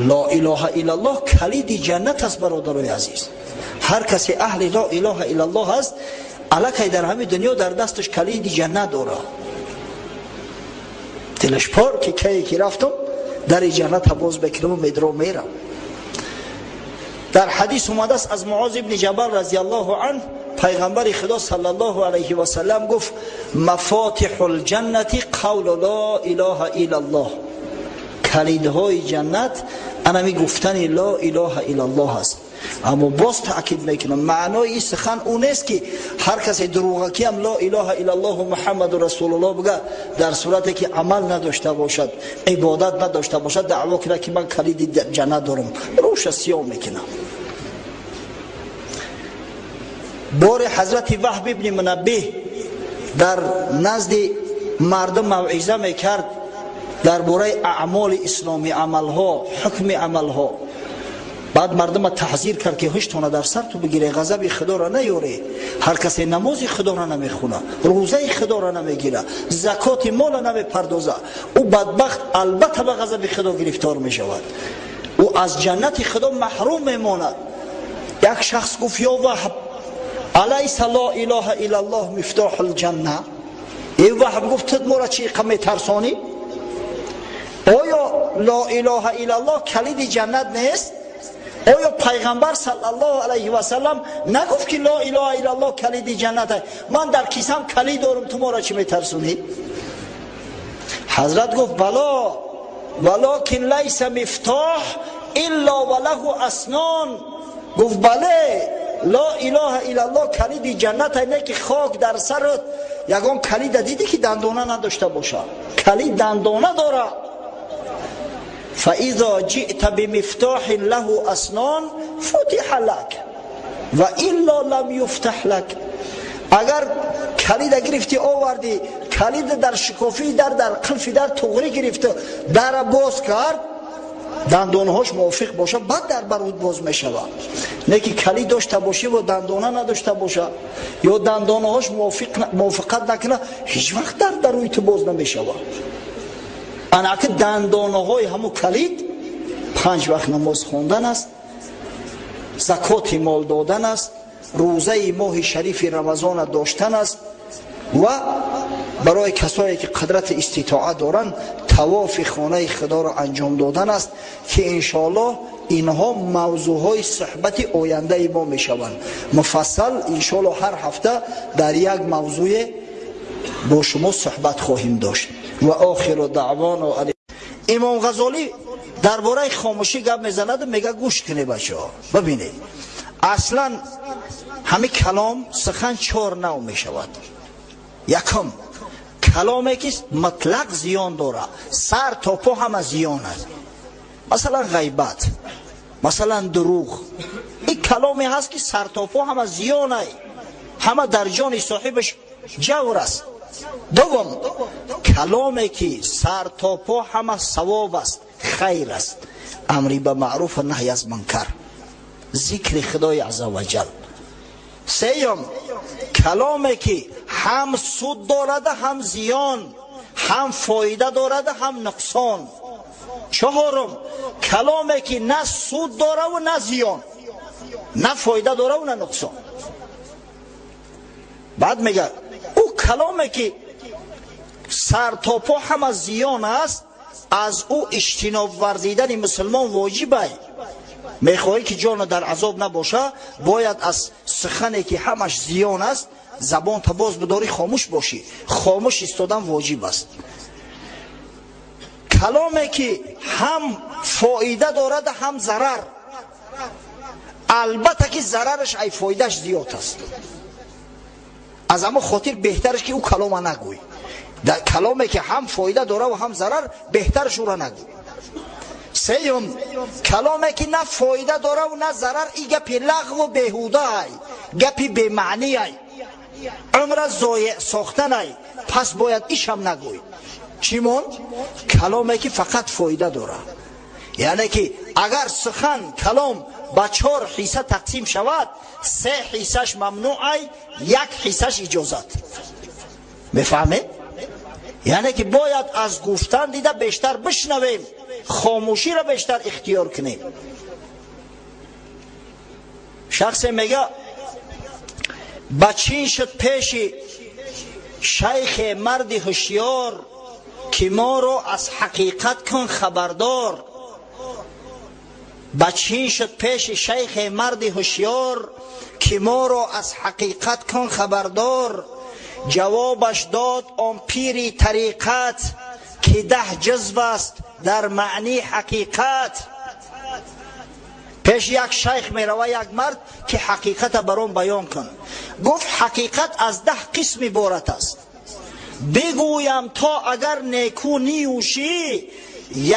Ло илоҳа иллаллоҳ калиди ҷаннат аст, бародарои азиз. Ҳар касе аҳли ло илоҳа иллаллоҳ аст, аллакай дар ҳамин дунё дар дасташ калиди ҷаннат дорад. Дилаш пор ки кае ки рафтам, дари ҷанната боз мекунаму медро мерам. Дар ҳадис омадааст аз Муоз ибни Ҷабал разияллоҳу анҳ, пайғамбари Худо саллаллоҳу алайҳи васаллам гуфт: мафотиҳу лҷаннати қавлу ло илоҳа иллаллоҳ. Калидҳои ҷаннат анами гуфтани ло илоҳа иллаллоҳ аст. Аммо боз таъкид мекунам, маънои ин сухан ӯ нест, ки ҳар касе дурӯғакиам ло илоҳа иллаллоҳу Муҳаммаду расулуллоҳ буга, дар сурате ки амал надошта бошад, ибодат надошта бошад, даъво кунад, ки ман калиди ҷаннат дорам, рӯша сиёҳ мекунам. Бори ҳазрати Ваҳб ибни Мунаббиҳ дар назди мардум мавъиза мекард дар бораи аъмоли исломӣ, амалҳо, ҳукми амалҳо. Баъд мардума таҳзир кард, ки ҳуштона дар сар ту бигире, ғазаби Худоро наёре. Ҳар касе намози Худоро намехуна, рӯзаи Худоро намегира, закоти мола намепардоза, ӯ бадбахт албатта ба ғазаби Худо гирифтор мешавад, ӯ аз ҷаннати Худо маҳрум мемонад. Як шахс гуфт: ё Ваҳб, алайса ло илоҳа иллаллоҳ мифтоҳу лҷанна? Э Ваҳб, гуфт, ту моро чӣ иқа метарсонӣ? Оё ло илоҳа иллаллоҳ калиди ҷаннат нест? Оё пайғамбар саллаллоҳу алайҳи васаллам нагуфт, ки ло илоҳа иллаллоҳ калиди ҷаннат аст? Ман дар кисам калид дорам, ту моро чӣ метарсонӣ? Ҳазрат гуфт: бало, валокин лайса мифтоҳ илло ва лаҳу аснон. Гуфт: бале, ло илоҳа иллаллоҳ калиди ҷаннат, не ки хок дар сарат, ягон калида дидӣ, ки дандона надошта бошад? Калид дандона дорад. فإذا جئت بمفتاح له أسنان فتح لك وإلا لم يفتح لك. Агар калида гирифтӣ, овардӣ, калида дар шикофии дар, дар қилфи дар туғрӣ гирифту дара боз кард, дандонҳош мувофиқ бошад, баъд дар баруд боз мешавад. Не ки калид дошта бошӣ ва дандона надошта боша ё дандонаҳош мувофиқат накунад, ҳеҷ вақт дар дарӯи ту боз намешавад. Анаки дандонаҳои ҳамун калид панҷ вақт намоз хондан аст, закоти мол додан аст, рӯзаи моҳи шарифи Рамазона доштан аст ва барои касое ки қудрати иститоат доранд, тавофи хонаи Худоро анҷом додан аст, ки иншоаллоҳ инҳо мавзӯъҳои суҳбати ояндаи мо мешаванд. Муфассал иншоаллоҳ ҳар ҳафта дар як мавзӯе бо шумо суҳбат хоҳем дошт. Ва охиру даъвоно. Имом Ғазолӣ дар бораи хомӯшӣ гап мезанаду мега: гӯш кунед, бачаҳо, бибинед, аслан ҳамин калом, сухан чор нав мешавад. Якум, каломе ки мутлақ зиён дорад, сар то по ҳама зиён аст, масалан ғайбат, масалан дурӯғ. Ин каломе ҳаст, ки сар то по ҳама зиёнай, ҳама дар ҷони соҳибаш ҷавр аст. Дуввум, каломе ки сар то по ҳама савоб аст, хайр аст, амри ба маъруф ва наҳй аз мункар, зикри Худои азза ваҷал. Сеюм, каломе ки ҳам суд дорада, ҳам зиён, ҳам фоида дорада, ҳам нуқсон. Чаҳорум, каломе ки на суд дораву на зиён, на фоида дораву на нуқсон. Баъд мега: ӯ каломе ки сар то по ҳама зиён аст, аз ӯ иҷтиноб варзидани мусулмон воҷибай. Мехоҳӣ, ки ҷоно дар азоб набоша, бояд аз сухане ки ҳамаш зиён аст, забонта боз бидорӣ, хомӯш бошӣ. Хомӯш истодан воҷиб аст. Каломе ки ҳам фоида дорад, ҳам зарар, албатта ки зарараш ай фоидааш зиёд аст. Аз ҳамон хотир беҳтараш ки ӯ калома нагӯй. Каломе ки ҳам фоида дора ва ҳам зарар, беҳтараш ӯра нагӯй. Сеюм, каломе ки на фоида дораву на зарар, и гапи лағву беҳудаай, гапи бемаъниай, умра зоеъ сохтанай, пас бояд ишам нагӯй. Чӣ монд? Каломе ки фақат фоида дорад. Яъне ки агар сухан, калом ба чор ҳисса тақсим шавад, се ҳиссаш мамнӯъай, як ҳиссаш иҷозат. Мефаҳмед? Яъне ки бояд аз гуфтан дида бештар бишнавем. Хомӯширо бештар ихтиёр кунем. Шахсе мега: бачин шуд пеши шайхе марди ҳушёр, ки моро аз ҳақиқат кун хабардор. Бачин шуд пеши шайхе марди ҳушёр, ки моро аз ҳақиқат кун хабардор. Ҷавобаш дод он пири тариқат, ки 10 ҷузв аст дар маъни ҳақиқат. Пеш як шайх мерава як мард, ки ҳақиқата бар он баён кун. Гуфт: ҳақиқат аз 10 қисм иборат аст. Бигӯям, то агар неку ниюшӣ,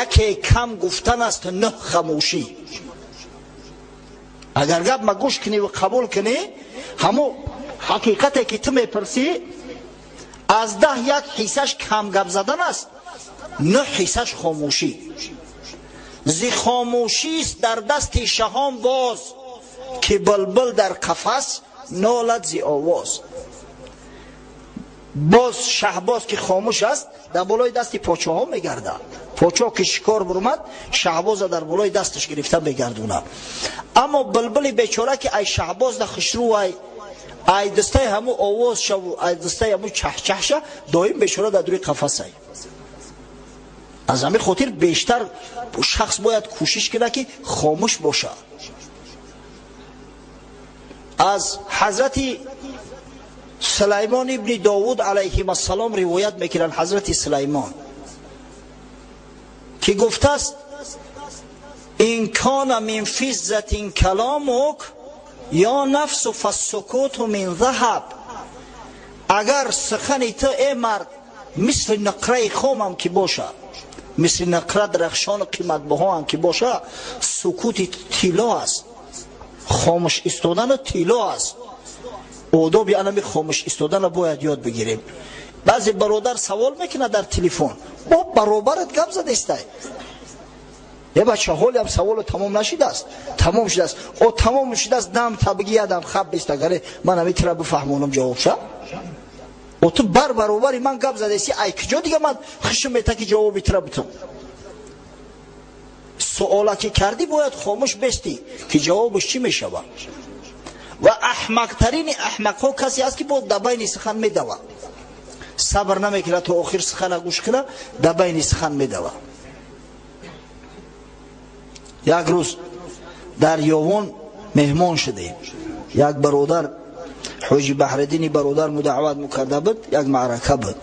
яке кам гуфтан аст, нӯҳ хамӯшӣ. Агар гап ма гӯш кунӣ ва қабул кунӣ, ҳамо ҳақиқате ки ту мепурсӣ, аз 10 як ҳиссаш кам гап задан аст, нӯҳ ҳиссаш хомӯшӣ. Зи хомӯшист дар дасти шаҳон боз, ки булбул дар қафас нолад зи овоз. Боз шаҳбоз ки хомӯш аст, дар болои дасти подшоҳо мегардад. Подшоҳ ки шикор бурмад, шаҳбоза дар болои дасташ гирифта мегардонад. Аммо булбули бечора, ки ай шаҳбоз да хушрӯ, ай дастаи ҳаму овоз шаву ай дастаи ҳаму чаҳчаҳша, доим бечора дар дури қафасай. Аз ҳамин хотир бештар шахс бояд кӯшиш кунад, ки хомӯш бошад. Аз ҳазрати Сулаймон ибни Довуд алайҳим ассалом ривоят мекунанд, ҳазрати Сулаймон ки гуфтааст: ин кана мин физзатин каломук ё нафсу фассукуту мин заҳаб. Агар сухани ту, э мард, мисли нуқраи хомам ки бошад, мисли нуқра дарахшону қиматбаҳоам ки боша, сукути тилло аст. Хомӯш истодану тилло аст. Одоби анами хомӯш истодана бояд ёд бигирем. Баъзе бародар савол мекунад дар телефон, бо баробарат гап задестай. Е бача, ҳолиам саволу тамом нашидааст. Тамом шудааст. О, тамом шудааст, дам табиги ядам хаб бест, агаре ман ами тира бифаҳмонам ҷавобша. О, ту бар баробари ман гап задеси, ай куҷо дига ман хушм мета, ки ҷавоби тира битум? Суола ки кардӣ, бояд хомӯш бестӣ, ки ҷавобаш чӣ мешавад. Ва аҳмақтарини аҳмақҳо касе аст, ки бо дар байни сухан медавад, сабр намекунад, то охир сухана гӯш кунад, дар байни сухан медавад. Як рӯз дар Ёвон меҳмон шудем. Як бародар, Ҳоҷи Баҳриддини бародар мудаъват мукарда буд, як маърака буд.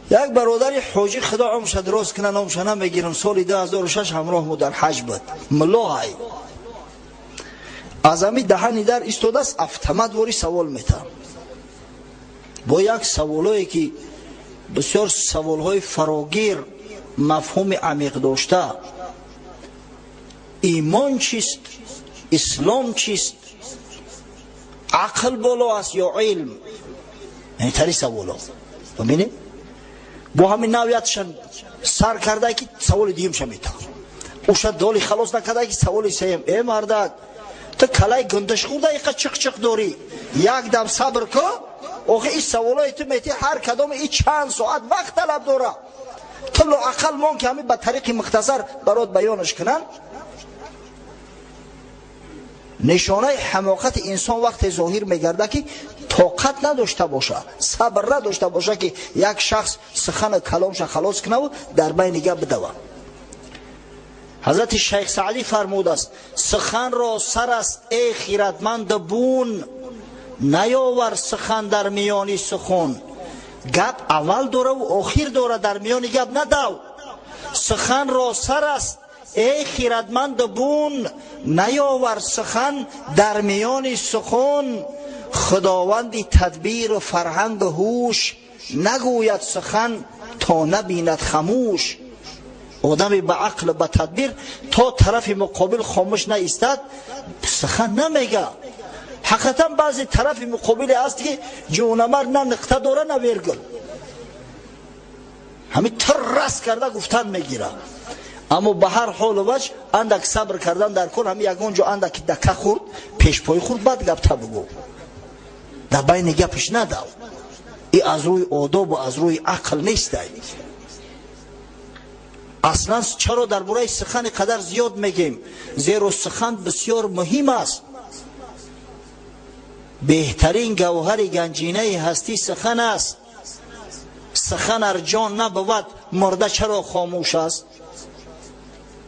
Як бародари ҳоҷӣ, худо умрша дуроз куна, номша намегирам, соли 2006 ҳамроҳ мо дар ҳаҷ буд, муллоҳай. Аз ҳами даҳани дар истодааст, автомат вори савол метаҳам, бо як саволое, ки бисёр саволҳои фарогир, мафҳуми амиқ дошта: имон чист, ислом чист, ақл боло аст ё илм? Тари саволо бибинед. Бо ҳамин навиятшан сар карда, ки саволи дуюмша метаҳам. Уша доли халос накарда, ки саволи сеюм. Э мардак, ту калаи гундаш хӯрда, иқа чиқ-чиқ дорӣ, як дам сабр ку. Охи, ин саволое ту метӣ, ҳар кадоме и чанд соат вақт талаб дора. Ту лоақал мон, ки ҳамин ба тариқи мухтасар барот баёнаш кунанд. Нишонаи ҳамоқати инсон вақте зоҳир мегардад, ки тоқат надошта боша, сабр надошта боша, ки як шахс сухана каломша халос кунаву дар байни гап бидава. Ҳазрати Шайх Саъдӣ фармудааст: суханро сар аст, эй хиратманд бун, наёвар сухан дар миёни сухун. Гап аввал дораву охир дора, дар миёни гап надав. Суханро сар аст, эй хиратманд бун, наёвар сухан дар миёни сухун. Худованди тадбиру фарҳангу ҳуш нагӯяд сухан, то набинад хамӯш. Одами ба ақлу ба тадбир то тарафи муқобил хомӯш наистад, сухан намега. Ҳақиқатан, баъзе тарафи муқобиле аст, ки ҷонамар на нуқта дора, на вергул, ҳамин тир раст карда гуфтан мегирад. Аммо ба ҳар ҳолу ваҷ андак сабр кардан дар кор. Ҳами ягон ҷо андаки дака хӯрд, пешпои хӯрд, баъд гапта бугӯ, дар байни гапиш надав. И аз рӯи одобу аз рӯи ақл нестай. Аслан чаро дар бораи сухан қадар зиёд мегем? Зеро сухан бисёр муҳим аст. Беҳтарин гавҳари ганҷинаи ҳастӣ сухан аст. Сухан ар ҷон набувад, мурда чаро хомӯш аст?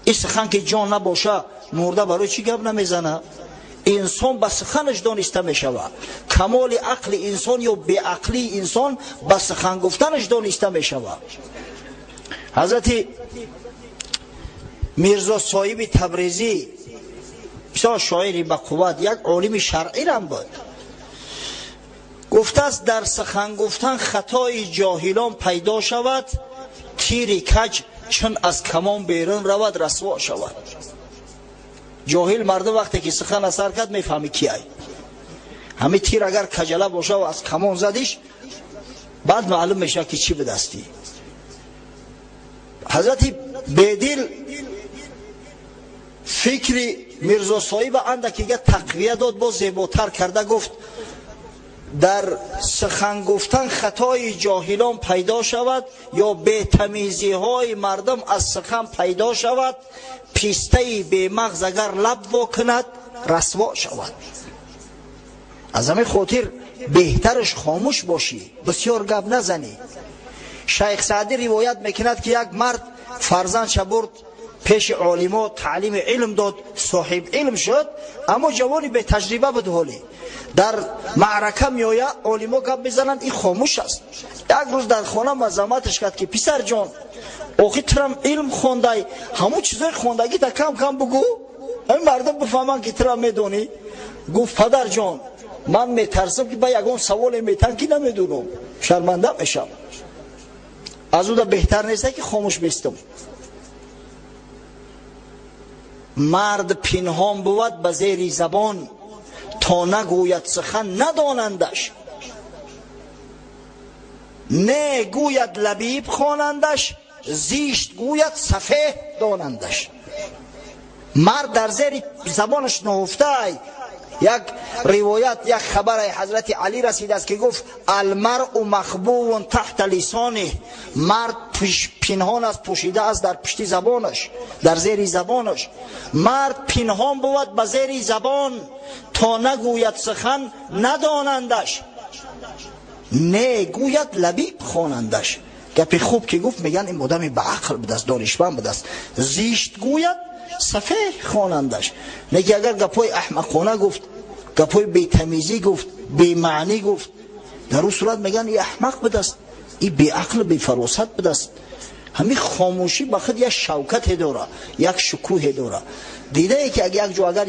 Ин сухан ки ҷон набоша, мурда барои чӣ гап намезанад? Инсон ба суханаш дониста мешавад. Камоли ақли инсон ё беақлии инсон ба сухан гуфтанаш дониста мешавад. Ҳазрати Мирзо Соҳиби Табрезӣ, бисёр шоири ба қувват, як олими шаръирам буд, гуфтааст: дар сухан гуфтан хатои ҷоҳилон пайдо шавад, тири каҷ чун аз камон берун равад, расво шавад. Ҷоҳил мардум вақте ки сухан асар кард, мефаҳми кияй. Ҳамин тир агар каҷала боша ва аз камон задиш, баъд маълум мешавад ки чӣ бидастӣ. Ҳазрати Бедил фикри Мирзо Соҳиба андакига тақвия дод, боз зеботар карда гуфт: дар сухан гуфтан хатои ҷоҳилон пайдо шавад ё бетамизиҳои мардум аз сухан пайдо шавад, пистаи бемағз агар лаб во кунад, расво шавад. Аз ҳамин хотир беҳтараш хомӯш бошӣ, бисёр гап назанӣ. Шайх Саъдӣ ривоят мекунад, ки як мард фарзандша бурд пеши олимо, таълими илм дод, соҳиб илм шуд, аммо ҷавони бетаҷриба буд. Ҳолӣ дар маърака меояд, олимо гап мезананд, ин хомӯш аст. Як рӯз дар хона мазамматаш кард, ки писарҷон, охи турам илм хондай, ҳамун чизои хондагита кам кам бугӯ, ҳамин мардум бифаҳманд, ки турам медонӣ. Гуфт: падарҷон, ман метарсам, ки ба ягон саволе метан, ки намедонам, шарманда мешавам. Аз уда беҳтар неста, ки хомӯш бистам. Мард пинҳон бувад ба зери забон, то нагӯяд сухан надонандаш. Не гӯяд лабиб хонандаш, зишт гӯяд сафеҳ донандаш. Мард дар зери забонаш нуҳуфтай. Як ривоят, як хабаре ҳазрати Алӣ расидааст, ки гуфт: алмаръу махбувун таҳта лисоних. Мард пинҳон аст, пӯшида аст дар пушти забонаш, дар зери забонаш. Мард пинҳон бувад ба зери забон, то нагӯяд сухан надонандаш. Не гӯяд лабиб хонандаш. Гапи хуб ки гуфт, мегӯянд ин одами баақл будааст, донишманд будааст. Зишт гӯяд сафеҳ хонандаш. Лекин агар гапҳои аҳмақона гуфт, гапҳои бетамизӣ гуфт, бемаънӣ гуфт, дар ӯ сурат мегӯянд ин аҳмақ будааст, ин беақл, бефаросат будааст. Ҳамин хомӯшӣ ба худ як шавкате дорад, як шукӯҳе дорад. Дидае ки як ҷо агар